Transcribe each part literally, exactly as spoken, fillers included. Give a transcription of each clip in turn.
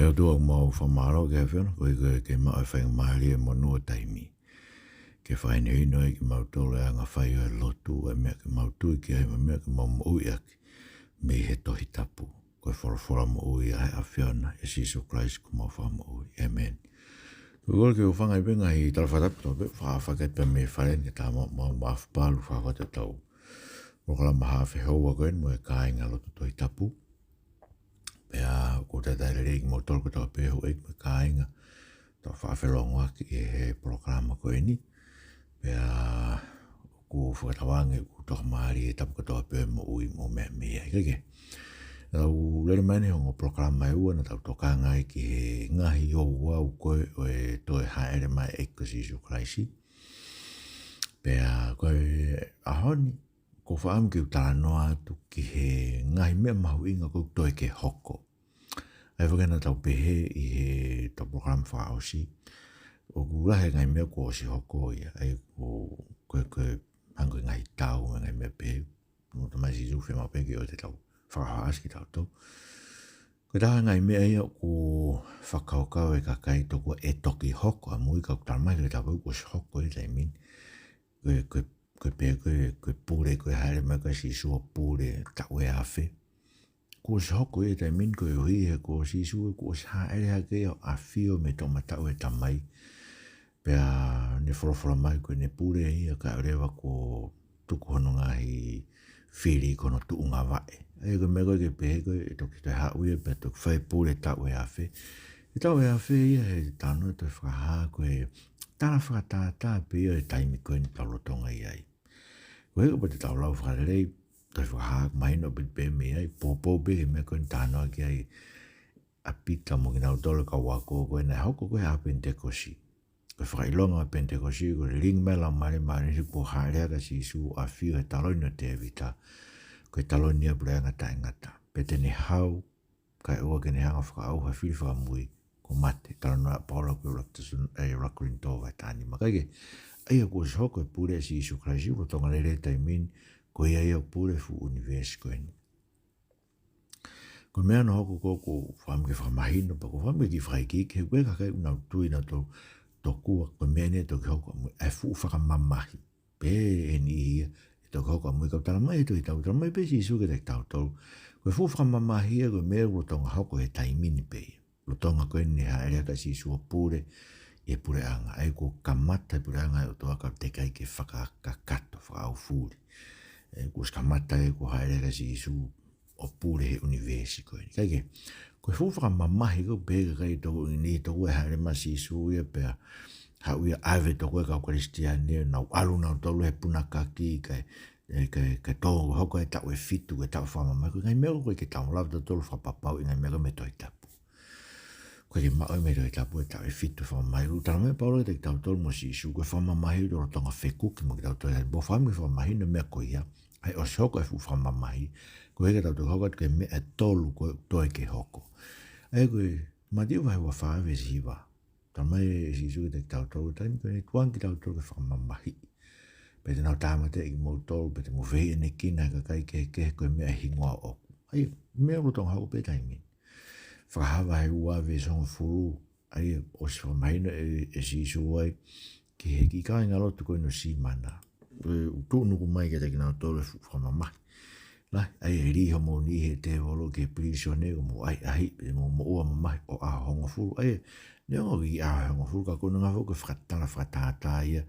ʻE ʻOtua, ʻoku mau fakamālō ki he ʻAfiona, koeʻuhi ko e ke maʻu e faingamālie mo e monū ʻo e taimi ke fakahinohino ai kimautolu e anga fai ʻo e lotu, ʻa e meʻa ke mau tui ki ai, mo e meʻa ke mau moʻui ʻaki mei he Tohi Tapu. Ko e folofola moʻui ʻa e ʻAfiona, ʻia Sīsū Kalaisi ko homau Fakamoʻui. ʻĒmeni. Ko e kole ke u hūfanga ʻi he ngaahi tala fakatapu kotoa pē, fakafeʻiloaki pē mei fale ni ke tau maʻu, maʻu, maʻu ha palu fakatapu. Polokalama Haafe Houa ko eni mo e kāinga lotu Tohi Tapu. Pea ʻoku ou talitali lelei kimoutolu kotoa pē houʻeiki mo e kāinga ʻoku tau fakafelongoaki ʻi he polokalama ko eni. Pea ʻoku fakatauange ʻoku tokamālie e tapu kotoa pē ʻo e moʻui mo e meʻa mei ai. Kae kehe, naʻa tau lele mai eni he ongo polokalama ʻe ua naʻa tau tokanga ai ki he ngaahi ouau ko ē ʻo e toe hāʻele mai e ʻEiki ko Sīsū Kalaisi. Pea ko e ʻaho ni, ʻoku ou fakaʻamu ke u talanoa atu ki he ngaahi meʻa mahuʻinga ʻoku toe ke hoko. ʻA ia, ʻoku ne tau pehē ʻi heʻetau polokalama fakaʻosi, ʻoku lahi e ngaahi meʻa kuo ʻosi hoko ia, ʻa ia ko, ko, ko e hangē ko e ngaahi tau mo e ngaahi meʻa pehē. Naʻe talamai ʻe Sīsū fiemaʻu pē ke ʻoua te tau fakaʻaʻasi kitautolu. Ko e taha e ngaahi meʻa ia ʻoku fakakaukau e kakai tokua ʻe toki hoko ʻamui, ka ʻoku talamai ʻe he Tohi Tapu kuo ʻosi hoko ia he taimi ni. Ko e, ko e, ko e pehē ko e, ko e pule, ko e hāʻele mai ko ē ʻa Sīsū ʻo pule taʻu ʻe afe. Kuo ʻosi hoko ia he taimi ni koeʻuhi he ko Sīsū kuo ʻosi hāʻele hake ia ʻo ʻafio mei he toʻomataʻu ʻo e Tamai. Pea ne folofola mai ko ʻene pule ia kae ʻoua leva kuo tuku hono ngaahi fili ki hono tuʻunga vaʻe. ʻA ia ko e meʻa ko ē ke pehē ko ē ʻe toki toe haʻu ia pea toki fai e pule taʻu ʻe afe. Ko e taʻu ʻe afe ia he talanoa ʻa e Tohi Fakahā ko e tala fakatātā pē ia ʻo e taimi ko eni ʻoku tau lolotonga ʻi ai. Ko e hā kapau te tau lau fakalelei, Tohi Fakahā, mahino pē pē mei ai, poupou pē ki he meʻa ko eni naʻe talanoa ki ai ʻa Pita mo kinautolu e kau ako ko ē naʻe hoko ko ē he ʻaho Penitekosi. Ko e fakaʻilonga ʻo e Penitekosi, ko e lilingi mai e Laumālie Māʻoniʻoni kuo hāʻele hake ʻa Sīsū ʻo ʻafio he taloni ʻo Tēvita, ko e taloni ia ʻo e puleʻanga taʻengata. Pea te ne hau, kae ʻoua ke ne hanga ʻo fakaʻauha e fili fakamui, kuo mate. Talanoa ʻa Paula ko ē ʻuluaki Tesalo-, ē, ʻuluaki Kolinitō vahe taha nima. Kae kehe, ʻa ia kuo ʻosi hoko e pule ʻa Sīsū Kalaisi, lolotonga lele he taimi ni, ko ia ia ʻoku pule e fuʻu ʻunivēsi ko eni. Ko e meʻa naʻe hoko ko ē ʻoku ou fakaʻamu ke fakamahino, pea ʻoku ou fakaʻamu ke kiʻi fakaikiiki, he ko e kakai ʻoku nau tui nautolu tokua ko e meʻa eni ʻe toki hoko ʻamui, ʻa e fuʻu fakamamahi. Pehē ʻe he niʻihi ia ʻe toki hoko ʻamui, ka ʻoku talamai ʻe he Tohi Tapu, talamai pē ʻe Sīsū kiate kitautolu, ko e fuʻu fakamamahi ia ko e meʻa ʻoku lolotonga hoko he taimi ni pē ia. Lolotonga ko eni naʻe hāʻele hake ʻa Sīsū ʻo pule ʻi he puleʻanga. ʻA ia kuo kamata e puleʻanga ʻo e ʻOtua ka ʻoku teʻeki ai ke fakakakato, fakaʻaufuli. ʻE, kuo ʻosi kamata ia kuo hāʻele hake ʻa Sīsū ʻo pule he ʻunivēsi ko eni. Kae kehe, ko e fuʻu fakamamahi ko ē pehē ʻe he kakai tokua, ʻe niʻihi tokua ʻe hāʻele mai ʻa Sīsū ia pea haʻu ia ʻo ʻave tokua e kau Kalisitiane, nau ʻalu nautolu he punakaki kae, ē, kae, kae tō hoko e taʻu ʻe fitu, ko e taʻu fakamamahi. Ko e ngaahi meʻa ko ē ʻoku ʻikai ke tau lava tautolu ʻo fakapapauʻi e ngaahi meʻa ko ē mei he Tohi Tapu. Ko e ke maʻu ia mei he Tohi Tapu e taʻu ʻe fitu fakamamahi. ʻOku talamai ʻe Paula kiate kitautolu mo Sīsū, ko e fakamamahi ʻoku lolotonga fekuki mo kitautolu. Pea ʻoku ou fakaʻamu ke fakamahino e meʻa ko ia, ʻa e ʻosi hoko e fuʻu fakamamahi, koeʻuhi ke tau toki hoko atu ki he meʻa ʻe tolu ʻoku toe ke hoko. ʻA ia ko e Mātiu vahe ua fā veesi hiva. Talamai ʻe Sīsū kiate kitautolu, taimi ko eni ʻe tukuange kitautolu ke fakamamahiʻi. Pea te nau tāmateʻi kimoutolu, pea te mou fehiʻanekina ʻe he kakai kehekehe ko e meʻa ʻi he hingoa ʻoʻoku. ʻA ia, meʻa ʻoku lolotonga hoko pē he taimi ni. Fakahā vahe ua veesi hongofulu, ʻa ia ʻoku ʻosi fakamahino ʻe, ʻe Sīsū ai ki he kiʻi kāingalotu ko eni ʻo Simana. ʻOku tuʻunuku mai kiate kinautolu e fuʻu fakamamahi. Lahi, ʻa ia ʻe lī hoʻomou niʻihi ʻe he tēvolo ki he pilīsone, ʻo mou ʻahiʻahiʻi, pea mou moʻua mamahi ʻo ʻaho hongofulu. ʻA ia, neongo e ʻaho hongofulu, ka ko hono ʻuhinga foki ko e fakatala fakatātā ia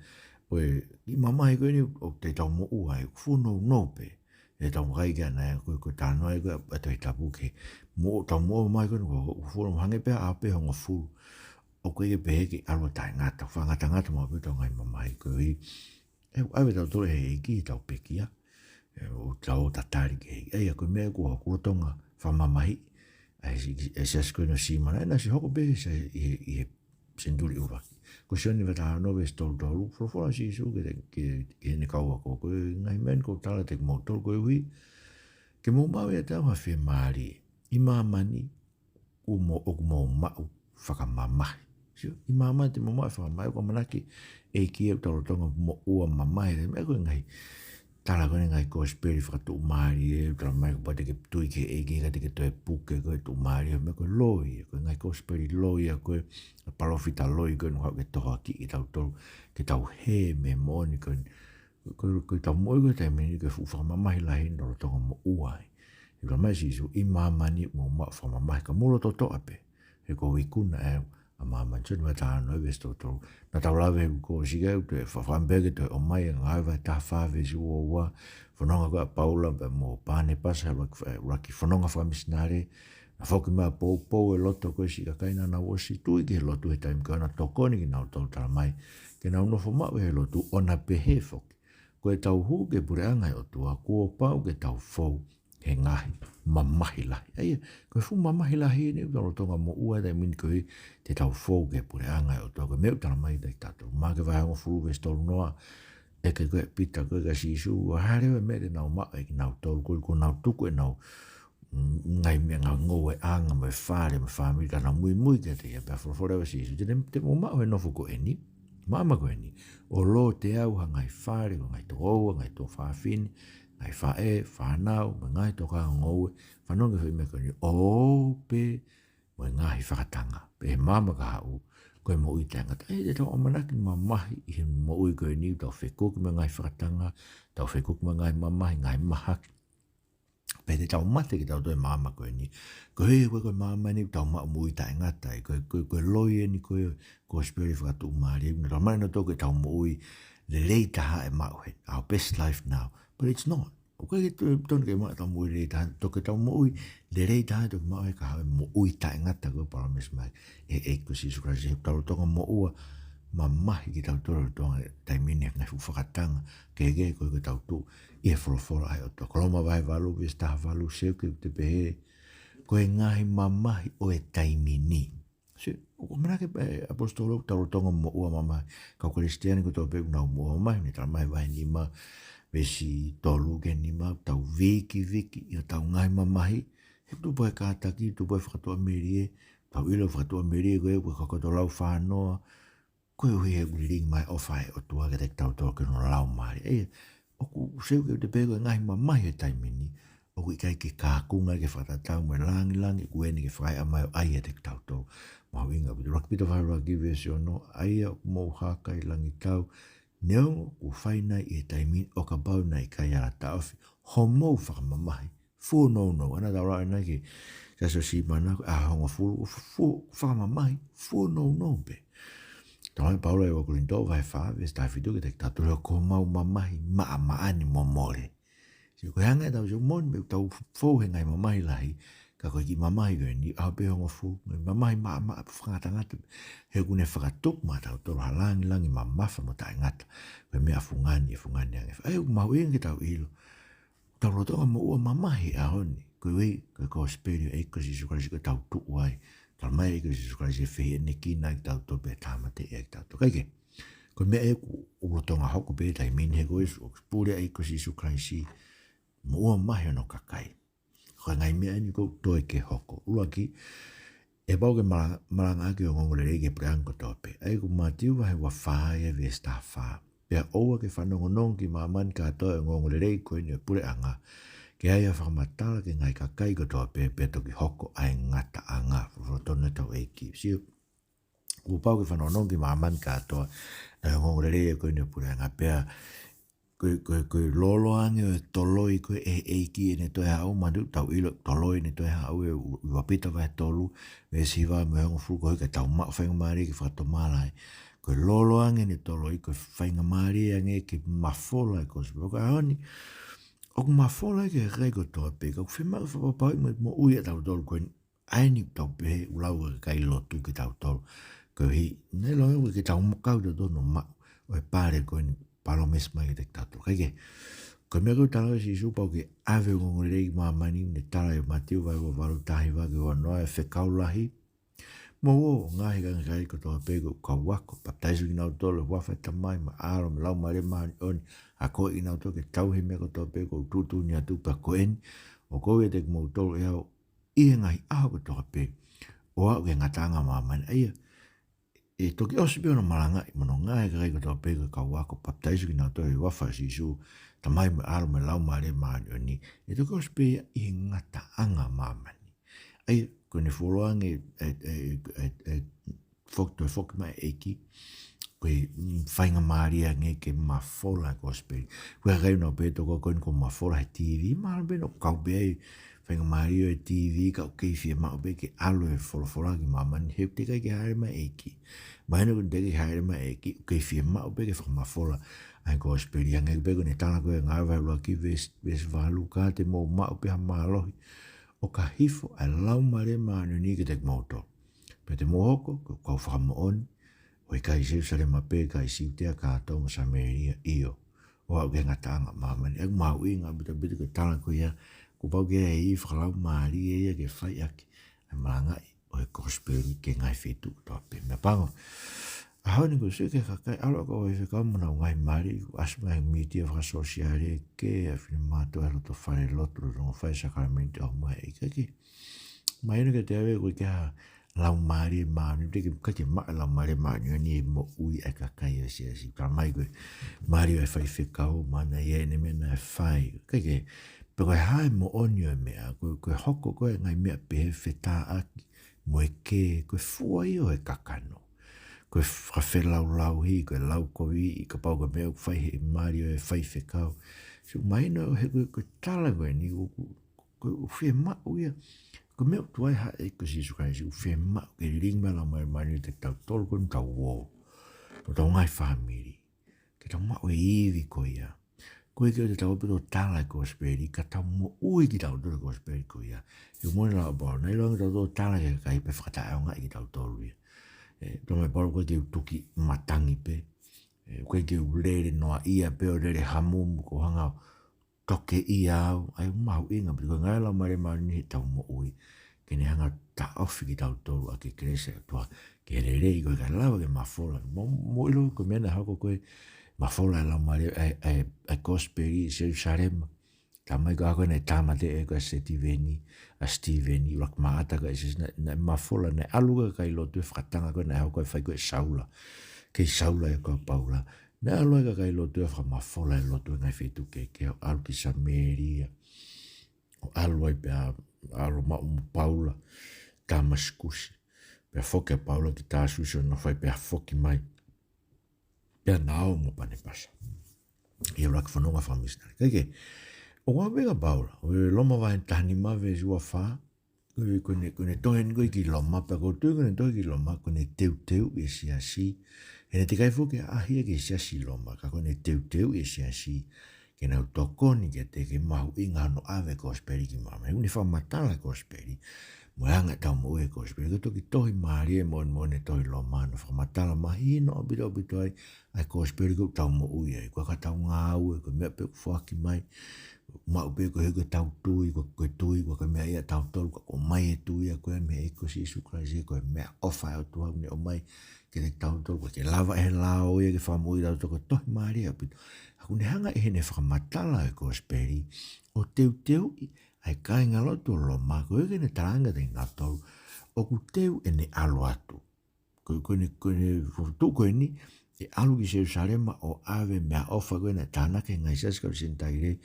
ʻo e kiʻi mamahi ko eni ʻoku te tau moʻua ai, ʻoku fuʻu nounou pē. ʻE tau vakai ki ai ʻanai, ko e, ko e talanoa ia ko ē ʻa e Tohi Tapu ki he moʻu, tau moʻua mamahi ko eni, ʻoku fuʻu hangē pē ha ʻaho pē hongofulu. ʻOku ʻikai ke pehē ke ʻalu ʻo taʻengata, fakangatangata maʻu pē ʻetau ngaahi mamahi koeʻuhi ʻe ʻave tautolu ʻe he ʻEiki ʻi heʻetau pekia. ʻE, ʻo tau tatali ki he ʻEiki. ʻA ia ko e meʻa ko ē ʻoku lolotonga fakamamahiʻi ʻa e si-, e siasi ko eni ʻo Simana. ʻE naʻe ʻosi hoko pē he se-, ʻi he, ʻi he senituli ʻuluaki. Ko Sione vahe taha ono veesi tolu tolu, folofola ʻa Sīsū ki he, ki he, ki heʻene kau ako, ko e ngaahi meʻa ni ʻoku ou tala kiate kimoutolu koeʻuhi ke mou maʻu ʻiate au ha fiemālie. ʻI māmani, ʻoku mou, ʻoku mou maʻu fakamamahi. Sio, ʻi māmani te mou maʻu fakamamahi, ʻoku ʻamanaki ʻe he ʻEiki ia ʻoku tau lolotonga moʻua mamahi, he meʻa ko e ngaahi tala ko eni ngaahi kosipeli fakatuʻumālie, tala mai kapau te ke tui ki he ʻEiki ka te ke toe puke, ko e tuʻumālie, meʻa ko e loi, ko e ngaahi kosipeli loi ia ko ē, palōfita loi ko ē, ʻoku haʻu ke tohoakiʻi kitautolu, ke tau hē mei he moʻoni ko eni, ko, ko ʻetau moʻui ko ē he taimi ni ko e fuʻu fakamamahi lahi eni lolotonga moʻua ai. ʻOku tala mai ʻe Sīsū, ʻi māmani ʻoku mou maʻu fakamamahi ka mou loto toʻa pē. He ʻoku ou ikuna ʻe au ʻa māmani. Sione vahe taha ono veesi tolu tolu. Naʻa tau lave he uike kuo ʻosi ka ʻoku ou toe fakaʻamu pē ke toe ʻomai ʻa Ngāue vahe taha fā veesi ua ua. Fononga ko ē ʻa Paula pea mo Panepasa he ʻuluaki, ʻuluaki fononga fakamisinale. Naʻe foki mai ʻo poupou e loto ko ē siʻi kakai naʻa nau ʻosi tui ki he lotu he taimi ko ē, naʻe tokoni kinautolu, tala mai, ke nau nofo maʻu he lotu, ʻo na pehē foki, ko ʻetau hū ki he puleʻanga ʻo e ʻOtua, kuo pau ke tau fou he ngaahi mamahi lahi. ʻA ia, ko e fuʻu mamahi lahi eni ʻoku tau lolotonga moʻua he taimi ni ko ē, te tau fou ki he puleʻanga ʻo e ʻOtua. Ko e meʻa ʻoku tala mai kiate kitautolu. Maʻake vahe hongofulu veesi tolu noa, ʻeke ko ē ʻe Pita ko ē kia Sīsū, ʻa e hā leva e meʻa te nau maʻu ʻe kinautolu, ko, ko ʻenau tuku ʻenau, mm, ngaahi meʻa, ngaahi ngoueʻanga mo e fale mo e fāmili ka nau muimui kiate ia, pea folofola ʻa Sīsū, te, te mou maʻu e nofo ko eni, maama ko eni, ʻo loto ʻi ha ngaahi fale, ko e ngaahi tokoua, ngaahi tuofāfine, ngaahi faʻē, fānau, mo e ngaahi tokanga ngoue, fanongo ki he foʻi meʻa ko eni, ʻo pē mo e ngaahi fakatanga, pea ʻi he maama ka haʻu, ko e moʻui taʻengata. ʻE, te tau ʻamanaki mamahi ʻi he moʻui ko eni, tau fekuki mo e ngaahi fakatanga, tau fekuki mo e ngaahi mamahi, ngaahi mahaki. Pea te tau mate kitautolu he maama ko eni. Ko e hā, ko e, ko e maama eni ʻoku tau maʻu moʻui taʻengata ai. Ko e, ko e, ko e loi eni ko ē ʻo e kosipeli fakatuʻumālie. Naʻa tau ʻamanaki nautolu ko ʻetau moʻui lelei taha ʻe maʻu heni, our best life now. But it's not. ʻOku ʻikai ke to-, tonu ke maʻu ʻetau moʻui lelei taha, tonu ke tau moʻui lelei taha, toki maʻu he kahaʻu e moʻui taʻengata ko ē palōmesi mai ʻe he ʻEiki ko Sīsū Kalaisi. He ʻoku tau lolotonga moʻua mamahi kitautolu lolotonga e taimi ni he ngaahi fuʻu fakatanga kehekehe ko ē ʻoku tau tuʻu ʻi he folofola ʻa e ʻOtua. Ko Loma vahe valu veesi taha valu, seuke te pehē, ko e ngaahi mamahi ʻo e taimi ni. Sio, ʻoku ʻamanaki pē ʻapositolo ʻoku tau lolotonga moʻua mamahi. Kau Kalisitiane kotoa pē ʻoku nau moʻua mamahi, ne tala mai vahe nima, veesi tolu ki he nima, tau vikiviki ʻi hotau ngaahi mamahi. He tupu ai e kātaki, tupu ai e fakatuʻamelie, tau ʻilo e fakatuʻamelie ko ē, ko e kakato laufānoa, koeʻuhi he ʻoku lilingi mai e ʻofa ʻa e ʻOtua kiate kitautolu ki hono laumālie. ʻE, ʻoku seuke te pehē ko e ngaahi mamahi he taimi ni, ʻoku ʻikai ke kaunga ki he fakatatau mo e langilangi ʻoku ʻi heni ke fakaeʻa mai ʻo ʻai kiate kitautolu. Mahuʻinga ʻaupito. ʻUluaki Pita vahe ʻuluaki veesi ono, ʻa ia ʻoku mou hā kai langi tau, neongo kuo fai nai ʻi he taimi ni ʻo kapau naʻe ʻikai ala taʻofi homou fakamamahi fuʻu nounou. ʻA ia naʻa tau lau ʻanenai ki he Siasi ʻo Simana, ko e ʻaho hongofulu, fuʻu, fuʻu fakamamahi fuʻu nounou pē. Tala mai ʻe Paula ʻi he ua Kolinitō vahe fā veesi taha fitu kiate kitautolu, ko homau mamahi maʻamaʻa ni mo mole. Sio, ko e hanga ʻe tau sio moʻoni pē ʻoku tau fou he ngaahi mamahi lahi, ka ko e kiʻi mamahi ko eni, ʻaho pē hongofulu, mamahi maʻamaʻa pē, fakangatangata pē. He ʻoku ne fakatupu maʻatautolu ha langilangi mamafa mo taʻengata. Ko e meʻa fungani, ʻe fungani ange. ʻA ia ʻoku mahuʻinga ke tau ʻilo, tau lolotonga moʻua mamahi he ʻaho ni. Ko e ʻuhi, ko e kosipeli ʻa e ʻEiki ko Sīsū Kalaisi ʻoku tau tuʻu ai. Tala mai ʻe he ʻEiki ko Sīsū Kalaisi ʻe fehiʻanekina kitautolu pea tāmateʻi ai kitautolu. Kae kehe, ko e meʻa ʻoku, ʻoku lolotonga hoko pē he taimi ni he ko e ʻoku pule ʻa e ʻEiki ko Sīsū Kalaisi, moʻua mamahi hono kakai. Ko e ngaahi meʻa eni ʻoku toe ke hoko. ʻUluaki, ʻe pau ke mala-, malangaʻaki ʻa e ongoongolelei ki he puleʻanga kotoa pē. ʻA ia ko Mātiu vahe ua fā ia veesi taha fā. Pea ʻoua ke fanongonongo ki māmani kātoa ʻa e ongoongolelei ko eni ʻo e puleʻanga. Ke ʻai ha fakamatala ki he ngaahi kakai kotoa pē, pea toki hoko ʻa e ngataʻanga. Folofola tonu ʻetau ʻEiki. Sio, kuo pau ke fanongonongo ki māmani kātoa ʻa e ongoongolelei ko eni ʻo e puleʻanga, pea ko e, ko e, ko e lolo ange ʻo e toloi ko ē ʻa e ʻEiki ʻene toe haʻu, manatuʻi ʻoku tau ʻilo toloi ʻene toe haʻu ʻi he ua Pita vahe tolu, veesi hiva mo e hongofulu, koeʻuhi ke tau maʻu faingamālie ke fakatomala ai. Ko e lolo ange ʻene toloi, ko e faingamālie ange ke mafola e kosipeli. Ko e ʻaho ni, ʻoku mafola ki he kakai kotoa pē, ka ʻoku fiemaʻu ke fakapapauʻi mo e moʻui ʻatautolu ko eni. ʻA eni ʻoku tau pehē ʻoku lau ʻe he kakai lotu kitautolu. Koeʻuhi, ne lo ke tau mokau tautolu ʻo maʻu ʻo e pale ko eni palōmesi mai kiate kitautolu. Kae kehe, ko e meʻa ko ē ʻoku tala ʻe Sīsū pau ke ʻave ʻa e ongoongolelei ki māmani, ne tala ʻe Mātiu vahe ua valu, taha hiva ki he ua noa, ʻa e fekau lahi. Mou ō ʻo ngaohi ʻa e ngaahi kakai kotoa pē ko e kau ako, papitaiso kinautolu ʻi he huafa ʻo e Tamai mo e ʻAlo mo e Laumālie Māʻoniʻoni, akoʻi kinautolu ke tauhi e meʻa kotoa pē kuo u tuʻutuʻuni atu, pea ko eni, ʻoku ou ʻiate kimoutolu ʻi he ʻaho ʻi he ngaahi ʻaho kotoa pē, ʻo aʻu ki he ngataʻanga ʻo māmani. ʻA ia, ʻE toki ʻosi pē hono malangaʻi mo hono ngāue ʻa e kakai kotoa pē ko e kau ako, papitaiso kinautolu ʻi he huafa ʻo Sīsū, Tamai mo e ʻAlo mo e Laumālie Māʻoniʻoni. ʻE toki ʻosi pē ia ʻi he ngataʻanga ʻo māmani. ʻA ia, ko ʻene fuoloa ange ʻe, ʻe, ʻe, ʻe, ʻe foki, toe foki mai e ʻEiki, ko e, mm, faingamālie ange ke mafola e kosipeli. Ko e kakai ʻoku nau pehē tokua ko eni kuo mafola he TV, mahalo pē ʻoku kau pē ai faingamālie ʻo e TV, ka ʻoku kei fiemaʻu pē ke ʻalu e folofola ki māmani he ʻoku teʻeki ai ke hāʻele mai e ʻEiki. Mahino ʻoku teʻeki ai ke hāʻele mai e ʻEiki, ʻoku kei fiemaʻu pē ke fakamafola ʻa e kosipeli. Hangē pē ko ʻene tala ko ē Ngāue vahe ʻuluaki veesi, veesi valu, ka te mou maʻu pē ha mālohi ʻo ka hifo ʻa e Laumālie Māʻoniʻoni kiate kimoutolu. Pea te mou hoko ko e kau fakamoʻoni, ʻo ʻikai ʻi Selusalema pē, ka ʻi Siutea kātoa mo Samēlia, ʻio, ʻo aʻu ki he ngataʻanga ʻo māmani. ʻOku mahuʻinga ʻaupito ʻaupito ko e tala ko ia, kuo pau ke ʻi ai e ivi fakalaumālie ia ke fai ʻaki ʻa e malangaʻi ʻo e kosipeli ki he ngaahi feituʻu kotoa pē. Meʻa pango, ʻaho ni ko e sio ki he kakai, ʻalu ʻa e kau faifekau mo honau ngaahi mali, ʻoku ʻasi mai he mītia fakasōsiale, ke ʻa e finemātuʻa he loto falelotu, lolotonga fai e sākalamēniti ʻo aʻu mai e ʻEiki. Mahino kiate au ʻoku ʻikai ha Laumālie Māʻoniʻoni, teʻeki ke maʻu e Laumālie Māʻoniʻoni ʻi he moʻui ʻa e kakai ʻo e siasi. Talamai ko e mali ʻo e faifekau, mahalo ʻi ai ʻene meʻa naʻe fai. ʻIkai ke, pe ko e hā e moʻoni ʻo e meʻa, ko e, ko e hoko ko ē ngaahi meʻa pehē fetāʻaki mo e kē, ko e fua ia ʻo e kakano. Ko e fakafelāulau hē, ko e laukoviʻi, kapau ko e meʻa ʻoku fai he mali ʻo e faifekau. So, mahino he ko e, ko e tala ko eni, ʻoku, ko e ʻoku fiemaʻu ia. Ko e meʻa ʻoku tuai haʻi ko Sīsū Kalaisi, ʻoku fiemaʻu ke lilingi mai e Laumālie Māʻoniʻoni kiate kitautolu ko eni ʻoku tau ō, ko hotau ngaahi fāmili, ke tau maʻu e ivi ko ia. Ko e ʻikai ke tau ō pē ʻo tala e kosipeli, ka tau moʻui kitautolu e kosipeli ko ia. He ʻoku moʻoni e lau ʻa Paula, naʻe ʻiloange kitautolu ʻo tala ki he kakai pea fakataʻeʻaongaʻi kitautolu ia. ʻE, talamai ʻe Paula, ʻoku ʻikai ke u tuki matangi pē. ʻE, ʻoku ʻikai ke u lele noaʻia pē ʻo lele hamumu ko e hanga ʻo tokeʻia au. ʻA ia ʻoku mahuʻinga ʻaupito ko e ngāue ʻa e Laumālie Māʻoniʻoni heʻetau moʻui, ke ne hanga ʻo taʻofi kitautolu ʻaki e kelesi ʻa e ʻOtua ki he lelei, ko e ʻikai lava ke mafola. Mou, mou ʻilo ko e meʻa naʻe hoko ko e mafola e Laumālie, ʻa e, ʻa e, ʻa e kosipeli ʻi Selusalema. Talamai ko e ʻaho ko ē naʻe tāmateʻi ai ko ē ʻa Sitīveni, ʻa Sitīveni, ʻUluaki Maʻata ko ē, ʻi he siasi, naʻe, naʻe mafola, naʻe ʻalu ko ē e kakai lotu he fakatanga ko ē naʻe hoko ʻo fai ko ē ʻe Saula. Kei Saula ia ko Paula. Naʻe ʻalu ai e kakai lotu he fakamafola e lotu he ngaahi feituʻu kehekehe, ʻo ʻalu ki Samēlia, ʻo ʻalu ai pea, ʻalu maʻu mo Paula Tāmasikusi. Pea foki ʻa Paula ki Tāsusi ʻo nofo ai pea foki mai pea nau ō mo Panepasa. ʻI he ʻuluaki fononga fakamisinale. Kae kehe, ʻoku ʻave ʻa Paula, ʻo e Loma vahe taha nima veesi ua fā, ko e, ko ʻene, ko ʻene tohi eni ko ē ki Loma, pea ʻoku ou tui ko ʻene tohi ki Loma, ko ʻene teuteuʻi e siasi, he naʻe teʻeki ai foki ke ʻaʻahi ia ki he siasi ʻi Loma, ka ko ʻene teuteuʻi e siasi, ke nau tokoni kiate ia ke mahuʻinga hono ʻave e kosipeli ki māmani. He ʻoku ne fakamatala e kosipeli, mo e anga ʻetau moʻui e kosipeli. Ko e toki tohi mālie mo, mo ʻene tohi Loma, naʻe fakamatala mahino ʻaupito ʻaupito ai ʻa e kosipeli ʻoku tau moʻui ai. Ko e ʻikai ke tau ngāue, ko e meʻa pē ʻoku foaki mai, maʻu pē ko e hā ko ʻetau tui, ko, ko e tui, ko e meʻa ia ʻatautolu, ka ʻomai e tui ia ko ē mei he ʻEiki ko Sīsū Kalaisi, ko e meʻaʻofa ʻa e ʻOtua ʻoku ne ʻomai kiate kitautolu, ʻoku ʻikai ke lava ʻe he lao ia ke fakamoʻui kitautolu, ko e tohi mālie ʻaupito. Ka ʻoku ne hanga ʻe heʻene fakamatala e kosipeli ʻo teuteuʻi ʻa e kāingalotu ʻo Loma, koeʻuhi ke ne talaange kiate kinautolu ʻoku teu ʻene ʻalu atu. Ko, ko ʻene, ko ʻene fokotuʻu ko eni, ʻe ʻalu ki Selusalema ʻo ʻave e meʻaʻofa ko ē naʻe tānaki he ngaahi siasi kau Senitaile,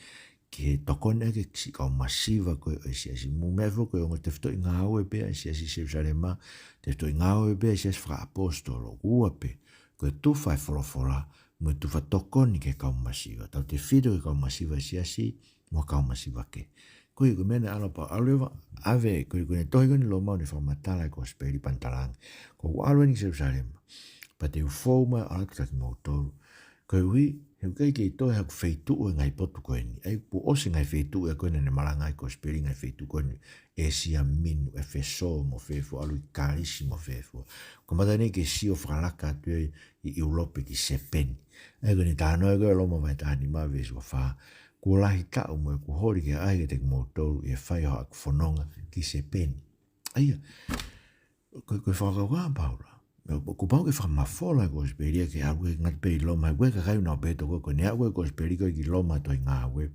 ke tokoni ʻaki e siʻi kau masiva ko ē ʻo e siasi. Mou meaʻi foki ko e ongo tefitoʻi ngāue pē ʻa e siasi ʻi Selusalema, tefitoʻi ngāue pē ʻa e siasi fakaʻaposetolo, ʻoku ua pē, ko e tufa e folofola, mo e tufa tokoni ki he kau masiva. Tautefito ki he kau masiva ʻo e siasi, mo e kau masiva kehe. Ko ia ko e meʻa naʻe ʻalu ai ʻa Paula, ʻalu leva, ʻave, ko e, ko ʻene tohi ko eni ki Loma ʻo ne fakamatala e kosipeli pea ne talaange, kuo u ʻalu eni ki Selusalema, pea te u fou mai ʻo ʻalu atu kiate kimoutolu. Koeʻuhi, he ʻoku ʻikai ke toe ʻi ai haku feituʻu he ngaahi potu ko eni. ʻA ia kuo ʻosi e ngaahi feituʻu ia ko ē naʻa ne malanga ai e kosipeli, ngaahi feituʻu ko eni, ʻĒsia Minu, ʻEfesō mo fē fua, ʻalu ki Kalisi mo fē fua. Kamata eni ke sio fakalaka atu ia ʻi ʻIulope ki Sepeni. ʻA ia ko ʻene talanoa ko ē Loma vahe taha nima veesi ua fā, kuo lahi taʻu mo ʻeku holi ke ʻaʻahi kiate kimoutolu ʻi he fai ʻo haku fononga ki Sepeni. ʻA ia, ko, ko e fakakaukau ʻa Paula, kuo pau ke fakamafola e kosipeli ia ke ʻalu, ʻikai ngata pē ʻi Loma, he ko e kakai ʻoku nau pehē tokua ko ʻene aʻu ko ē e kosipeli ko ē ki Loma he tohi Ngāue,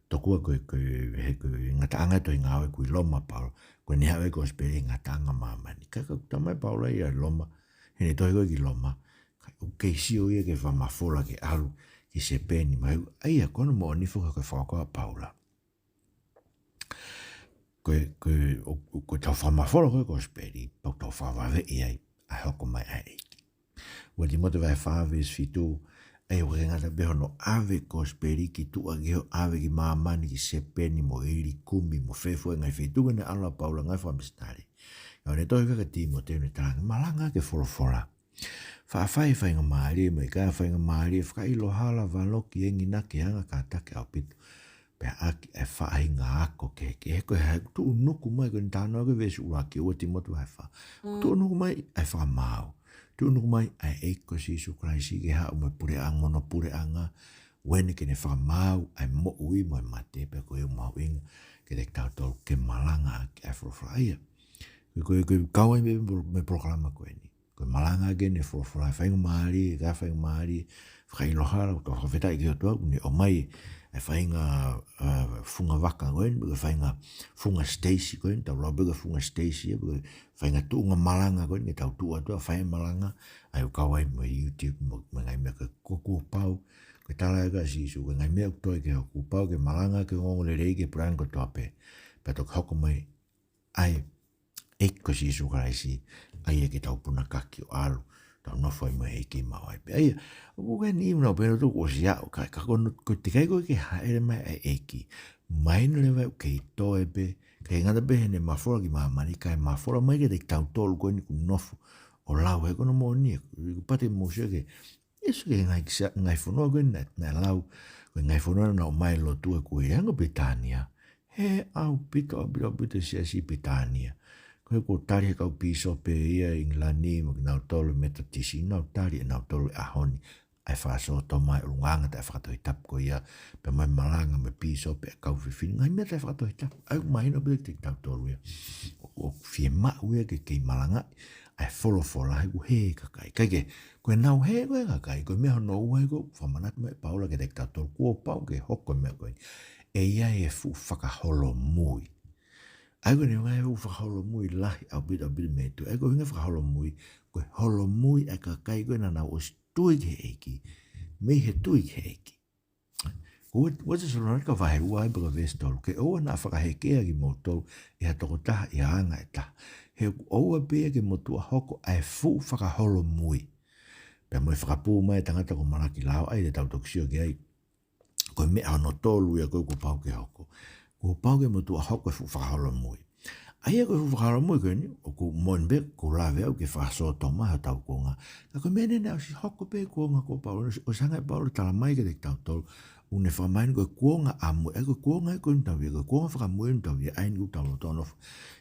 tokua ko e, ko e, he ko e ngataʻanga e tohi Ngāue ʻoku ʻi Loma ʻa Paula, ko ʻene aʻu e kosipeli he ngataʻanga ʻo māmani. Ka, ka ʻoku talamai ʻe Paula ia ʻi Loma, heʻene tohi ko ē ki Loma, ka ʻoku kei sio ia ki he fakamafola ke ʻalu ki Sēpeni, mo e, ʻa ia ko hono moʻoni foki ko e fakakaukau ʻa Paula. Ko e, ko e, ʻo, ʻo, ko ʻetau fakamafola ko ē ʻo e kosipeli, pau ke tau fakavaveʻi ai ʻa e hoko mai ʻa e ʻEiki. Ua Tīmote vahe fā veesi fitu, ʻa ia ʻoku ʻikai ngata pē hono ʻave e kosipeli ki tuʻa ki he ʻave ki māmani, ki Sēpeni mo Ilikumi mo fē fua e ngaahi feituʻu naʻe ʻalu ai ʻa Paula he ngāue fakamisinale. Ka ʻoku ne tohi ki ai kia Tīmote ʻo ne talaange, malanga ki he folofola. Faʻa fai e faingamālie, mo e ʻikai ha faingamālie, fakaʻilo hala, valoki, enginaki, anga kātaki ʻaupito. Pea ʻaki e faʻahinga ako kehekehe, ko e hā e tuʻunuku mai, ko eni talanoa ki ai e veesi ʻuluaki ʻo Ua Tīmote vahe fā. Mm. Tuʻunuku mai ʻa e fakamaau. Tuʻunuku mai ʻa e ʻEiki ko Sīsū Kalaisi ke haʻu mo e puleʻanga, mo hono puleʻanga, ʻo ʻene ke ne fakamaau ʻa e moʻui mo e mate, pea ko e mahuʻinga kiate kitautolu ke malanga ʻaki ʻa e folofola ia. Ko e, ko e, ko e kau ai mei, mei he polokalama ko eni. Ko e malanga ʻaki eni e folofola, faingamālie, ka faingamālie, fakaʻilo hala, ʻoku tau fakafetaʻi ki he ʻOtua, ʻoku ne ʻomai e faʻahinga, ā, funga vaka ko eni, ko e faʻahinga funga siteisi ko eni, tau lau pē ko e funga siteisi, ē, ko e faʻahinga tuʻunga malanga ko eni, ke tau tuʻu atu ʻo fai e malanga, ʻa ia ʻoku kau ai mo e YouTube, mo, mo e ngaahi meʻa ko ē, kuo pau, ko e tala ē ʻa Sīsū, ko e ngaahi meʻa ʻoku toe ki hoku, kuo pau ke malanga ki he ongoongolelei ki he puleʻanga kotoa pē, pea toki hoko mai ʻa e ʻEiki ko Sīsū Kalaisi, ʻa ia ke tau punakaki ʻo ʻalu, tau nofo ai mo e ʻEiki maʻu ai pē. ʻA ia, ʻoku ke ni una pē no tu ko si aʻu, ka, ka ko no, ko e teʻeki ai ke hāʻele mai ʻa e ʻEiki. Mahino leva ʻoku kei toe pē, ʻikai ngata pē heʻene mafola ki māmani, kae mafola mai kiate kitautolu ko eni ʻoku nofo ʻo lau he ko hono moʻoni, ʻoku pau ke mou sio ki he ʻEsi ki he ngaahi kisa-, ngaahi fonua ko ē naʻe, naʻe lau, ko e ngaahi fonua naʻa nau ō mai lotu ʻi he kuo ʻi ai ange ʻa Pilitānia. He ʻaupito, ʻaupito, ʻaupito e siasi ʻi Pilitānia. Ko e kuo tali he kau pīsope ia ʻi ʻIngilani mo kinautolu Metotisi, nau tali ʻe nautolu he ʻaho ni ʻa e fakasōtoma ʻi he ʻulungaanga taʻefakatohitapu ko ia, pea mo e malanga mo e pīsope ʻa e kau fefine, ngaahi meʻa taʻefakatohitapu. ʻA ia ʻoku mahino pē kiate kitautolu ia ʻoku, ʻoku fiemaʻu ia ke kei malangaʻi ʻa e folofola he ʻoku hē e kakai. Kae kehe, ko ʻenau hē ko ē e kakai, ko e meʻa hono ua ia ʻoku fakamanatu mai ʻe Paula kiate kitautolu, kuo pau ke hoko e meʻa ko eni. ʻE ʻi ai e fuʻu fakaholomui. ʻA ia ko eni e ngaahi fuʻu fakaholomui lahi ʻaupito, ʻaupito mei tuʻa. ʻA ia ko e ʻuhinga fakaholomui, ko e holomui ʻa e kakai ko ē naʻa nau ʻosi tui ki he ʻEiki, mei he tui ki he ʻEiki. Ko ua, ua Tesalonaika vahe ua ʻi he veesi tolu, ke ʻoua naʻa fakahekea kimoutolu ʻe ha tokotaha ʻi ha anga ʻe taha. He ʻoku ʻoua pē ia ke motuʻa hoko ʻa e fuʻu fakaholomui. Pea mo e fakapū mai e tangata ko Malakilao, ʻa ia te tau toki sio ki ai, ko e meʻa hono tolu ia ko ē kuo pau ke hoko. Kuo pau ke motuʻa hoko e fuʻu fakaholomui. ʻA ia ko e fuʻu fakaholomui ko eni, ʻoku moʻoni pē, ʻoku lave au ki he fakasōtoma ʻi hotau kuonga. Ka ko e meʻa eni naʻe ʻosi hoko pē he kuonga ko Paula, ʻosi, ʻosi hanga ʻe Paula ʻo tala mai kiate kitautolu, ʻoku ne fakamahino ko e kuonga ʻamui, ʻa ia ko e kuonga ia ko eni ʻoku tau ʻi ai, ko e kuonga fakamui ʻoku tau ʻi ai, ʻa eni ʻoku tau loto nofo.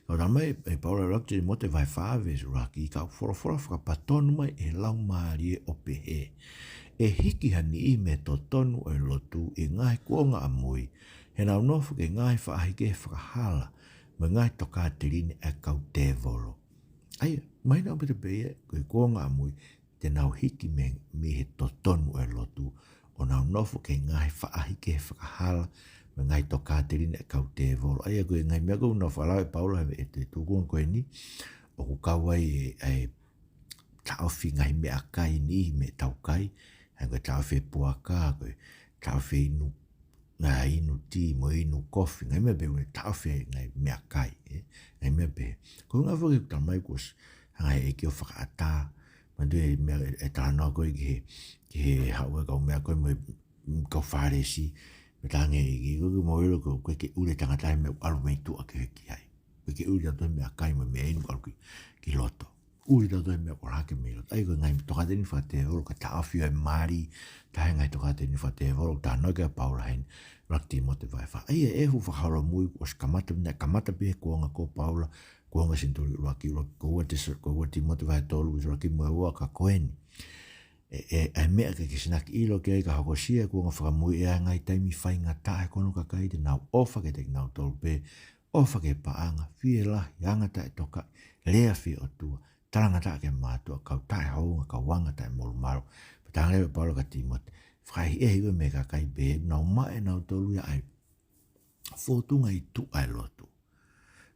Ka ʻoku tala mai ʻe Paula ʻi he ʻuluaki Tīmote vahe fā veesi ʻuluaki, ka ʻoku folofola fakapatonu mai ʻe he Laumālie ʻo pehē, ʻe hiki ha niʻihi mei he totonu ʻo e lotu ʻi he ngaahi kuonga ʻamui, he nau nofo ki he ngaahi faʻahikehe fakahala, mo e ngaahi tokāteline ʻa e kau tēvolo. ʻA ia, mahino ʻaupito pē ia, ko e kuonga ʻamui, te nau hiki mei, mei he totonu ʻo e lotu, ʻo nau nofo ki he ngaahi faʻahikehe fakahala, mo e ngaahi tokāteline ʻa e kau tēvolo. ʻA ia ko e ngaahi meʻa ko ē ʻoku nau fakalave ʻe Paula he, he tūkunga ko eni, ʻoku kau ai e, e taʻofi ngaahi meʻakai ni mei he taukai, ʻa ia ko e taʻofi e puaka, ko e taʻofi e inu, ngaahi inu tī, mo e inu kofi, ngaahi meʻa pehē, ʻoku ne taʻofi e ngaahi meʻakai, ē? Ngaahi meʻa pehē. Ko e ʻuhinga foki ʻoku tala mai kuo ʻosi hanga ʻe he ʻEiki ʻo fakaʻatā, manatuʻi e meʻa e, e talanoa ko ē ki he, ki he haʻu e kau meʻa ko ē mo e, mm, kau Fālesi, pea talaange ʻe he ʻEiki, ko e ke mou ʻilo ko e ʻikai ke ʻuli e tangata he meʻa ʻoku ʻalu mei tuʻa ki he ki ai. ʻIkai ke ʻuli tautolu he meʻakai mo e meʻa inu ʻoku ʻalu ki, ki loto. ʻUli tautolu he meʻa ʻoku ʻalu hake mei loto. ʻA ia ko e ngaahi tokāteline fakatēvolo, ka taʻofi ʻo e mali, taha e ngaahi tokāteline fakatēvolo, talanoa ki ai ʻa Paula heni, ʻuluaki Tīmote vahe fā. ʻA ia e fuʻu fakaholomui, kuo ʻosi kamata, naʻe kamata pē he kuonga ko Paula, kuonga senituli ʻuluaki, ʻuluaki, ko ua Tesa-, ko ua Tīmote vahe tolu, veesi ʻuluaki mo e ua ka ko eni. ʻE, ʻe, ʻa e meʻa ke ke sinaki ʻilo ki ai ka hokosia e kuonga fakamui ʻe ʻi ai e ngaahi taimi faingataʻa ʻi he konga ʻo e kakai te nau ʻofa kiate kinautolu pē, ʻofa ki he paʻanga, fielahi, anga taʻetokaʻi, lea fie-ʻotua, talangataʻa ki he mātuʻa, kau taʻehounga, kau anga taʻemolumalu. Pea talaange leva ʻe Paula kia Tīmote, fakaʻehiʻehi koe mei he kakai pehē, nau maʻu ʻe nautolu ia ʻa e fōtunga ʻi tuʻa ʻo e lotu.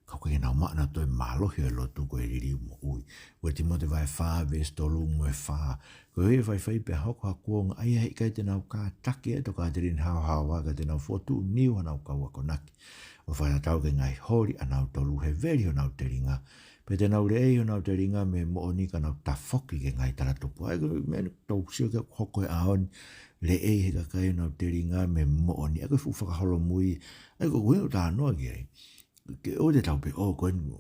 Ka ʻoku ʻikai ke nau maʻu ʻe nautolu e mālohi ʻo e lotu ko e liliu moʻui. ʻUa Tīmote vahe fā, veesi tolu mo e fā. Koeʻuhi ʻe faifai pea hoko ha kuonga, ʻa ia heʻikai te nau kātaki ʻa e tokāteline haohaoa, ka te nau fokotuʻu niu hanau kau akonaki, ʻo fakatatau ki he ngaahi holi ʻanautolu, he veli honau telinga. Pea te nau leʻei honau telinga mei he moʻoni, ka nau tafoki ki he ngaahi talatupuʻa. ʻA ia ko e meʻa ʻoku tau sio ki ai ʻoku hoko he ʻaho ni, leʻei he kakai honau telinga mei he moʻoni. ʻA ia ko e fuʻu fakaholomui. ʻA ia ko e ʻuhinga ʻoku ou talanoa ki ai. Ke ʻoua te tau pehē, ʻō, ko eni,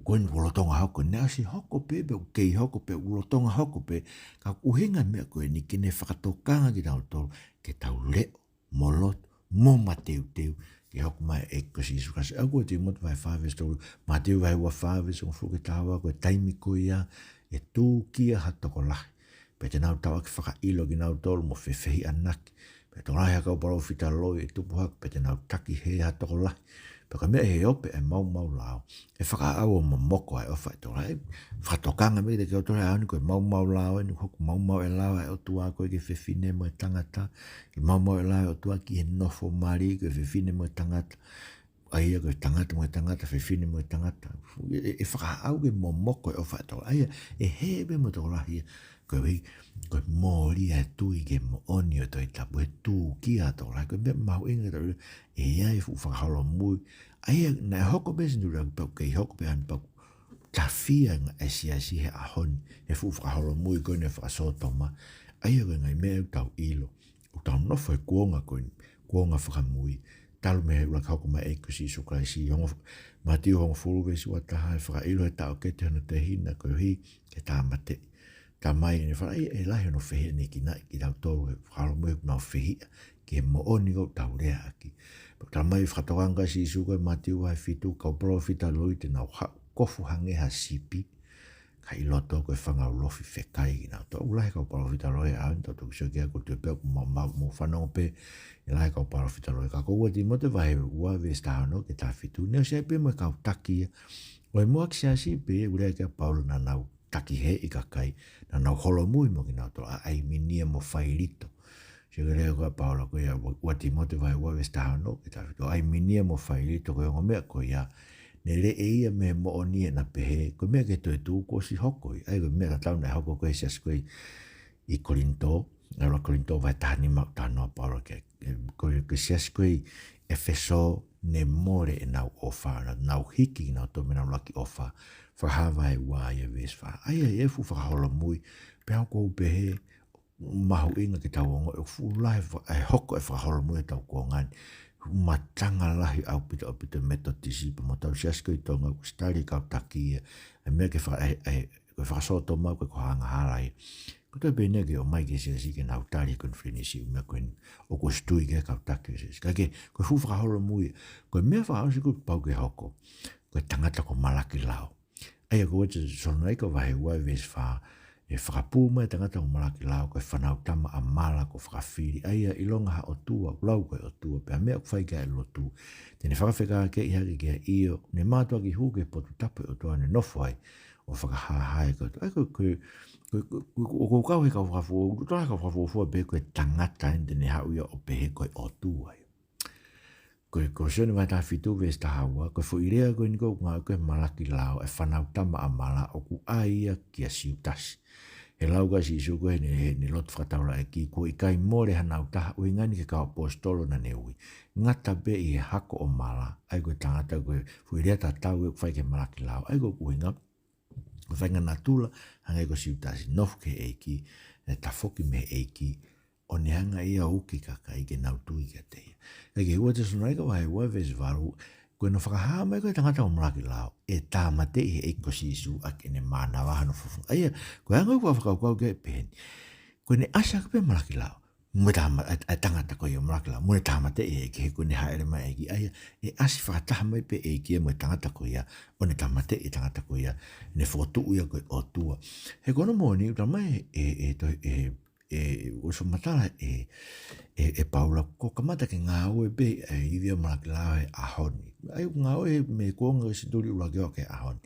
ko eni kuo lolotonga hoko, naʻe ʻosi hoko pē, pe ʻoku kei hoko pē, ʻoku lolotonga hoko pē, ka ʻoku ʻuhinga e meʻa ko eni ke ne fakatokanga kitautolu, ke tau leʻo, mo lotu, mo mateuteu, ke hoko mai e ʻEiki ko Sīsū Kalaisi. ʻA ia ko ʻUa Tīmote vahe fā veesi tolu, Mātiu vahe ua fā veesi hongofulu ki he taha ua, ko e taimi ko ia, ʻe tūkia ha tokolahi. Pea te nau tauʻaki fakaʻilo kinautolu mo fefehiʻanaki. Pea tokolahi ha kau palōfita loi ʻe tupu hake, pea te nau taki hē ha tokolahi. Pea ko e meʻa ʻi he ope ʻa e maumau lao, ʻe fakaʻau ʻo momoko ʻa e ʻofa ʻa e tokolahi. Fakatokanga mai kiate kitautolu he ʻaho ni, ko e maumau lao eni, hoko maumau e lao ʻa e ʻOtua ko ē ki he fefine mo e tangata. Maumau e lao ʻa e ʻOtua ki he nofo mali, ko e fefine mo e tangata. ʻA ia ko e tangata mo e tangata, fefine mo e tangata. ʻE, ʻe, ʻe fakaʻau ke momoko e ʻofa ʻa e tokolahi. ʻA ia, ʻe hē pē mo e tokolahi ia. Koeʻuhi, ko e mole ʻa e tui ki he moʻoni ʻo e Tohi Tapu, he tūkia ha tokolahi. Ko e meʻa mahuʻinga ke tau ʻilo, ʻe ʻi ai e fuʻu fakaholomui. ʻA ia, naʻe hoko pē he senituli ʻuluaki pea ʻoku kei hoko pē he ʻaho ni, pea ʻoku tafi ange ʻa e siasi he ʻaho ni, he fuʻu fakaholomui ko eni ʻo e fakasōtoma. ʻA ia ko e ngaahi meʻa ʻoku tau ʻilo. ʻOku tau nofo he kuonga ko eni, kuonga fakamui. Talu mei he ʻuluaki hoko mai e ʻEiki ko Sīsū Kalaisi, hongo, Mātiu hongofulu veesi ua taha, ʻe fakaʻilo ʻe he taʻokete hono tehina koeʻuhi ke tāmateʻi. Talamai ʻe ne fala, ʻe lahi hono fehiʻanekinaʻi kitautolu he fakaholomui ʻoku nau fehiʻa ki he moʻoni ʻoku tau leaʻaki. Pea talamai fakatokanga ʻa Sīsū ko ē Mātiu vahe fitu, kau palōfita loi te nau haʻu kofu hangē ha sipi, ka ʻi loto ko e fanga ulofi fekai kinautolu. ʻOku lahi e kau palōfita loi he ʻaho ni, tau toki sio ki ai, ʻoku ou tui pē ʻoku mou, mou, mou fanongo pē, ʻe lahi e kau palōfita loi. Ka ko ʻUa Tīmote vahe ua veesi taha ono ki he taha fitu, naʻe ʻosi ʻi ai pē mo e kau taki ia ʻo e muʻaki siasi pē, ʻoku lea ki ai ʻa Paula naʻa nau taki hē e kakai, naʻa nau holomui mo kinautolu, ʻa ʻAiminia mo Failito. Sio ki he lea ko ē ʻa Paula ko ia ʻUa, ʻUa Tīmote vahe ua veesi taha ono ki he taha fitu, ʻAiminia mo Failito, ko e ongo meʻa ko ia, ne leʻei ia mei he moʻoni ʻena pehē, ko e meʻa ki he toetuʻu kuo ʻosi hoko ia. ʻA ia ko e meʻa tatau naʻe hoko ko ē he siasi ko ē ʻi Kolinitō, ʻa ia ʻUluaki Kolinitō vahe taha nima, talanoa ʻa Paula ki ai. Ko e, ko e siasi ko ē ʻi ʻEfesō ne mole ʻenau ʻofa, naʻa nau hiki kinautolu mei heʻenau ʻuluaki ʻofa. Fakahā vahe ua ia veesi fā. ʻA ia, ʻa ia e fuʻu fakaholomui, pea ʻoku ou pehē, mahuʻinga ke tau ongoʻi ʻoku fuʻu lahi fa-, ʻa e hoko e fakaholomui ʻi hotau kuonga ni. Matanga lahi ʻaupito, ʻaupito e Metotisi pea mo ʻetau siasi ko ē ʻi Tonga, ʻoku ʻosi tali e kau taki ia. ʻA e meʻa ke faka-, ʻa e, ʻa e, ko e fakasōtoma ko ē ko e angahala ia. Ko e toe pē eni ke ō mai ki he siasi ke nau tali e konifelenisi, ʻū meʻa ko eni ʻoku ʻosi tui ki ai e kau taki ʻo e siasi. Ka ko e, ko e fuʻu fakaholomui, ko e meʻa fakaʻosi ʻoku pau ke hoko, ko e tangata ko Malaki Lao. ʻA ia ko ʻUa Tesalonaika vahe ua veesi fā, ʻe fakapū mai e tangata ko Malaki Lao ko e fānautama ʻa Mala kuo fakafili, ʻa ia ʻilonga ha ʻotua, ʻoku lau ko e ʻotua, pea meʻa ʻoku fai ki ai e lotu, te ne fakafekākeʻi hake ki ai, ʻio, ne mātuʻaki hū ki he potu tapu ʻo e ʻOtua ʻo ne nofo ai ʻo fakahāhā e kau ʻOtua. ʻA ia ko e, ko e, ko e, ko e, ko e, ʻoku ou kau he kau fakafuo-, ʻoku ou tala he kau fakafuofua pē ko e tangata eni te ne haʻu ia ʻo pehē ko e ʻotua ia. Ko e, ko Sione vahe taha fitu veesi taha ua, ko e foʻi lea ko eni ʻoku ngāueʻaki ko ē ʻe Malaki Lao, e fānautama ʻa Mala, ʻoku ʻai ia kia Siutasi. He lau ko ē ʻa Sīsū ko ē heʻene, heʻene lotu fakataulaʻeiki, kuo ʻikai mole hanau taha, ʻuhinga ni ki he kau ʻaposetolo naʻa ne ui. Ngata pē ʻi he hako ʻo Mala, ʻa ia ko e tangata, ko e foʻi lea tatau ʻoku fai ki ai ʻa Malaki Lao, ʻa ia ko e ʻuhinga, ko e faʻahinga natula hangē ko Siutasi, nofo ki he ʻEiki, ʻe tafoki mei he ʻEiki, ʻo ne hanga ia ʻo uki e kakai ke nau tui kiate ia. Ka ko ʻUa Tesalonaika vahe ua veesi valu, ko ʻene fakahā mai ko e tangata ko Malaki Lao, ʻe tāmateʻi ʻe he ʻEiki ko Sīsū ʻaki ʻene mānava hono fafanga. ʻA ia, ko e anga ʻoku ou fakakaukau ki ai pehē ni, ko ʻene ʻasi hake pē ʻa Malaki Lao mo e tāma-, ʻa e, ʻa e tangata ko ia ʻo Malaki Lao, mo ʻene tāmateʻi ʻe he ʻEiki, he ko ʻene hāʻele mai ʻa e ʻEiki, ʻa ia, ʻe ʻasi fakataha mai pē ʻa e ʻEiki ia mo e tangata ko ia, ʻo ne tāmateʻi e tangata ko ia, ne fokotuʻu ia ko e ʻOtua. He ko hono moʻoni, ʻoku talamai ʻe, ʻe, ʻe, ʻe, ʻoku fakamatala ʻe, ʻe, ʻe Paula, kuo kamata ke ngāue pē ʻa e ivi ʻo Malaki Lao he ʻaho ni. ʻA ia ʻoku ngāue mei he kuonga ʻo e senituli ʻuluaki ʻo aʻu ki he ʻaho ni.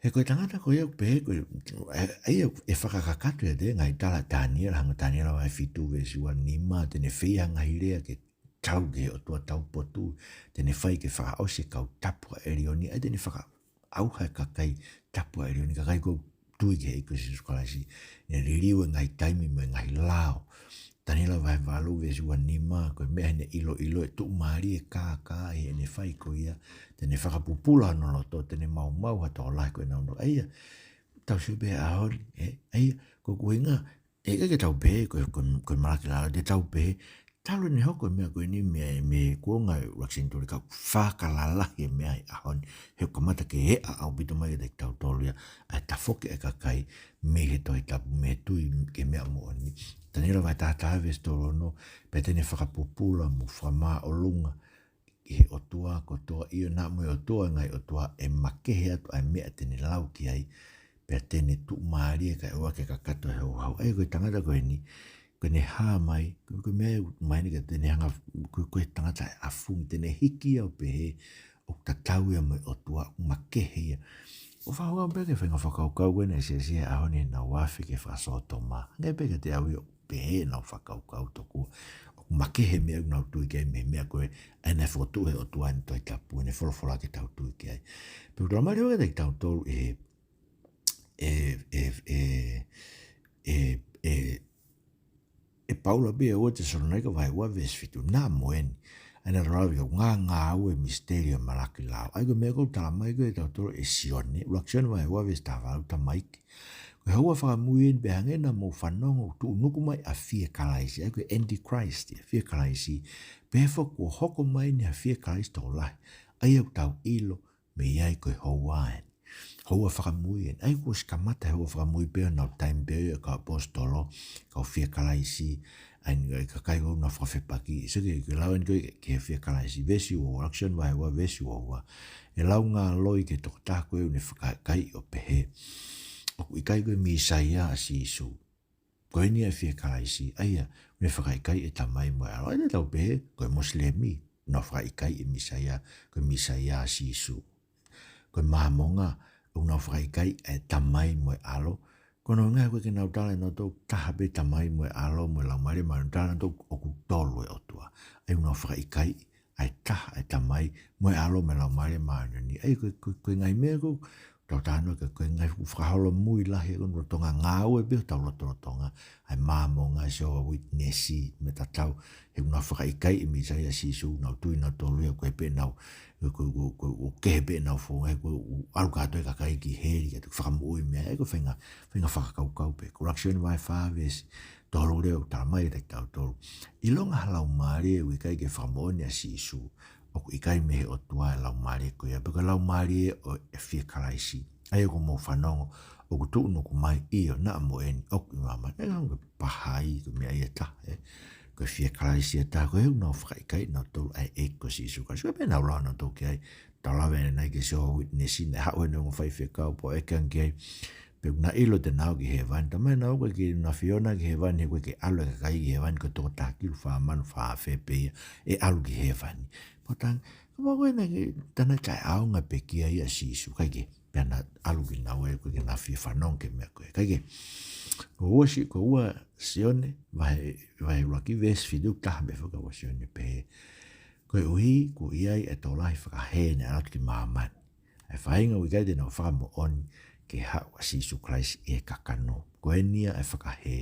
He ko e tangata ko ia ʻoku pehē ko e, ʻa ia ʻe fakakakato ia ʻi he ngaahi tala ʻa Taniela, hangē ko Taniela vahe fitu veesi ua nima, te ne fai ha ngaahi lea ke tau ki he ʻOtua taupotu, te ne fai ke fakaʻosi e kau tapu ʻa ʻElioni, ʻa ia te ne fakaʻauha e kakai tapu ʻa e ʻElioni, kakai ʻoku tui ki he ʻEiki ko Sīsū Kalaisi. Ne liliu e ngaahi taimi mo e ngaahi lao. Taniela vahe valu veesi ua nima, ko e meʻa ʻi heʻene ʻiloʻilo e tuʻumālie e kākā ʻi heʻene fai ko ia, te ne fakapupula hono loto, te ne maumau ha tokolahi ko ʻenau nofo. ʻA ia, tau sio pē he ʻaho ni, ē? ʻA ia, ko e ʻuhinga, ʻikai ke tau pehē, ko, ko, ko e Malaki Lao, te tau pehē, talu ʻene hoko e meʻa ko eni mei, mei he kuonga ʻo e ʻUluaki Senituli, ka fakalalahi e meʻa he ʻaho ni, he ʻoku kamata ke eʻa ʻaupito mai kiate kitautolu ia, ʻa e tafoki e kakai mei he Tohi Tapu, mei he tui ki he meʻa moʻoni. Taniela vahe taha taha veesi tolu ono, pea te ne fakapupula mo fakamāʻolunga ʻi he ʻotua kotoa, ʻio, naʻa mo e ʻotua, ngaahi ʻotua, ʻe makehe atu ʻa e meʻa te ne lau ki ai, pea te ne tuʻumālie kae ʻoua ke kakato e houhau. ʻA ia ko e tangata ko eni, ko ʻene hā mai, ko, ko e meʻa ʻoku mahino kiate ia, te ne hanga, ko, ko e tangata ʻe ʻafungi, te ne hiki ia ʻo pehē ʻoku tatau ia mo e ʻotua, ʻoku makehe ia. ʻOku fakakaukau pē ki he faʻahinga fakakaukau ko eni ʻa e siasi he ʻaho ni, nau afe ki he fakasōtoma. Hangē pē kiate au ia, pehē ʻenau fakakaukau tokua. ʻOku makehe e meʻa ʻoku nau tui ki ai mei he meʻa ko ē, ʻa ia naʻe fokotuʻu ʻe he ʻOtua ʻi heʻene Tohi Tapu, ʻene folofola ke tau tui ki ai. Pea ʻoku talamai leva kiate kitautolu ʻe, ʻe, ʻe, ʻe, ʻe, ʻe, ʻe Paula pē ʻi he ua Tesalonaika vahe ua veesi fitu, naʻa mo eni, ʻa ia naʻa tau lave ki ai, ʻoku ngāngāue e misiteli ʻo e Malaki Lao. ʻA ia ko e meʻa ʻoku talamai ko ē kiate kitautolu ʻe Sione, ʻUluaki Sione vahe ua veesi taha valu, tamaiki. Ko e houa fakamui eni, pea hangē naʻa mou fanongo ʻoku tuʻunuku mai ʻa e fie Kalaisi, ʻa ia ko e Antichrist, ʻa e fie Kalaisi, pehē foki kuo hoko mai eni ha fie Kalaisi tokolahi, ʻa ia ʻoku tau ʻilo mei ai ko e houa eni. Houa fakamui eni, ʻa ia kuo ʻosi kamata e houa fakamui pē ʻo ʻenau taimi pē ʻo e kau ʻaposetolo, kau fie Kalaisi, ʻa ia ko e kakai ʻoku nau fakafepaki, sio ki he, ki he lau eni ko ē ki he fie Kalaisi, veesi ua ua, ʻUluaki Sione vahe ua veesi ua ua. ʻE lau ngāue ki he tokotaha ko ē ʻoku ne fakaʻikaiʻi ʻo pehē, ʻoku ʻikai ko e Mīsaia ʻa Sīsū. Ko eni ʻa e fie Kalaisi, ʻa ia ʻoku ne fakaʻikaiʻi e Tamai mo e ʻAlo. ʻA ia te tau pehē, ko e Mosilemi, ʻoku nau fakaʻikaiʻi e Mīsaia, ko e Mīsaia ʻa Sīsū. Ko e Māmonga, ʻoku nau fakaʻikaiʻi e Tamai mo e ʻAlo. Ko hono ʻuhinga he ʻoku ʻikai ke nau tala ʻe nautolu taha pē Tamai mo e ʻAlo mo e Laumālie Māʻoniʻoni, tala ʻe nautolu ʻoku tolu e ʻOtua. ʻA ia ʻoku nau fakaʻikaiʻi ʻa e taha, ʻa e Tamai mo e ʻAlo mo e Laumālie Māʻoniʻoni. ʻA ia ko e, ko e, ko e ngaahi meʻa ʻoku tau talanoa ki ai, ko e ngaahi fuʻu fakaholomui lahi ʻoku nau lolotonga ngāue pē ʻi hotau lotolotonga. ʻA e Māmonga, Jehovah Witness, meʻa tatau, he ʻoku nau fakaʻikaiʻi e Mīsaia ʻa Sīsū, nau tui nautolu ia, ko e pē ʻenau, ko, ko, ko, ko, ʻoku kehe pē ʻenau founga, he ʻoku ʻalu kātoa e kakai ki heli, ka te fakamoʻui mei ai. ʻA ia ko e faʻahinga, faʻahinga fakakaukau pē. Ko ʻUluaki Sione vahe fā veesi tolu leva ʻoku talamai kiate kitautolu, ʻilonga ha laumālie ʻoku ʻikai ke fakamoʻoni ʻa Sīsū, ʻoku ʻikai mei he ʻOtua e laumālie ko ia, pe ko e laumālie ʻo e fie Kalaisi, ʻa ia ʻoku mou fanongo ʻoku tuʻunuku mai, ʻio, naʻa mo eni ʻoku ʻi māmani. ʻA ia ko e pahai, ko e meʻa ia ʻe taha, ē? Ko e fie Kalaisi ʻe taha, ko e ʻoku nau fakaʻikaiʻi ʻe nautolu ʻa e ʻEiki ko Sīsū Kalaisi. Ko e pē ʻenau lau ʻa nautolu ki ai, tau lave ʻanenai ki he Jehovah Witness, naʻe haʻu ʻenau ongo faifekau, pea ʻeke ange ki ai pe ʻoku na ʻilo te na ō ki hēvani. Talamai ʻe nautolu ʻoku ʻikai ke na fie ō ki hēvani he ʻoku ʻikai ke ʻalu e kakai ki hēvani, ko e toko taha kilu fā mano fā afe pē ia ʻe ʻalu ki hēvani. Pea tala ange, ka ʻoku ʻikai ke, tā naʻe taʻeʻaonga e pekia ia ʻa Sīsū, ʻikai ke, pea na ʻalu kinaua, ʻoku ʻikai ke na fie fanongo ki he meʻa ko ē. ʻIkai ke, ko ua Si-, ko ua Sione, vahe, vahe ʻuluaki veesi fitu, taha pē foki ua Sione pehē, koeʻuhi kuo ʻi ai e tokolahi fakahē naʻe ʻalu atu ki māmani, ʻa e faʻahinga ʻoku ʻikai te nau fakamoʻoni ke haʻu ʻa Sīsū Kalaisi ʻi he kakano. Ko eni ia ʻa e fakahē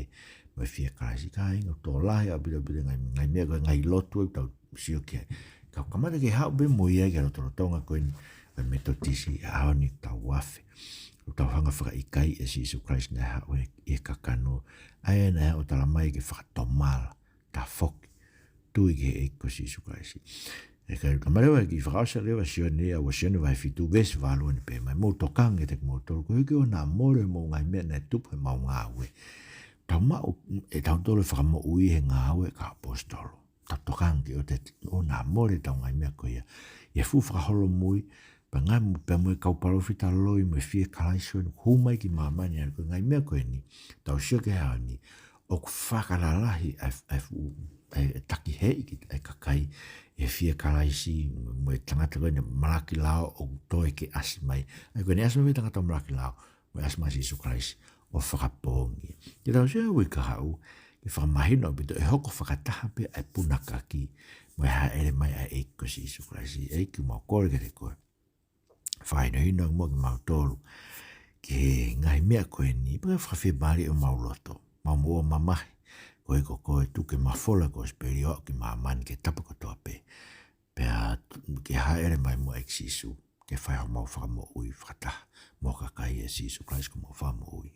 mo e fie Kalaisi. Kāinga, ʻoku tokolahi ʻaupito, ʻaupito ngaahi, ngaahi meʻa ko e ngaahi lotu ʻoku tau sio ki ai. Ka ʻoku kamata ke haʻu pē mo ia ki he lotolotonga ko eni ʻo e Metotisi he ʻaho ni, tau afe. ʻOku tau hanga ʻo fakaʻikaiʻi ʻa Sīsū Kalaisi naʻe haʻu ʻi he, ʻi he kakano. ʻA ia naʻe haʻu ʻo talamai ke fakatomala, tafoki, tui ki he ʻEiki ko Sīsū Kalaisi. ʻIkai, talamai leva ki he fakaʻosi leva ʻa Sione, ʻa ua Sione vahe fitu veesi valu, ʻoku ne pehē mai, mou tokanga kiate kimoutolu, koeʻuhi kuo na mole hoʻomou ngaahi meʻa naʻe tupu heʻemau ngāue. Tau maʻu ʻe tautolu e fakamoʻui he ngāue ʻa e kau ʻaposetolo. Tau tokanga ki ai, ʻoua te, ʻoua naʻa mole ʻetau ngaahi meʻa ko ia. ʻI he fuʻu fakaholomui, pea ngaahi mo, pea mo e kau palōfita loi mo e fie Kalaisi ʻoku hū mai ki māmani, ʻa ia ko e ngaahi meʻa ko eni, tau sio ki he ʻaho ni, ʻoku fakalalahi ʻa e, ʻa e fuʻu, ʻa e takihēʻi ki he kakai ʻe he fie Kalaisi mo e tangata ko eni Malaki Lao ʻoku toe ke ʻasi mai. ʻA ia ko ʻene ʻasi mai e tangata Malaki Lao, mo e ʻasi mai ʻa Sīsū Kalaisi ʻo fakapoongi. Ke tau sio he uike kahaʻu ke fakamahino ʻaupito ʻe hoko fakataha pē ʻa e punakaki mo e hāʻele mai ʻa e ʻEiki ko Sīsū Kalaisi. ʻEiki, mau kole kiate koe, fakahinohino muʻa kimautolu ki he ngaahi meʻa ko eni, pea ke fakafiemālieʻi homau loto. Mau moʻua mamahi, koeʻuhi ko koe tuku ke mafola e kosipeli ʻo aʻu ki māmani ki he tapa kotoa pē. Pea ke hāʻele mai muʻa ʻEiki Sīsū, ke fai homau fakamoʻui fakataha mo e kakai ʻia Sīsū Kalaisi ko homau fakamoʻui.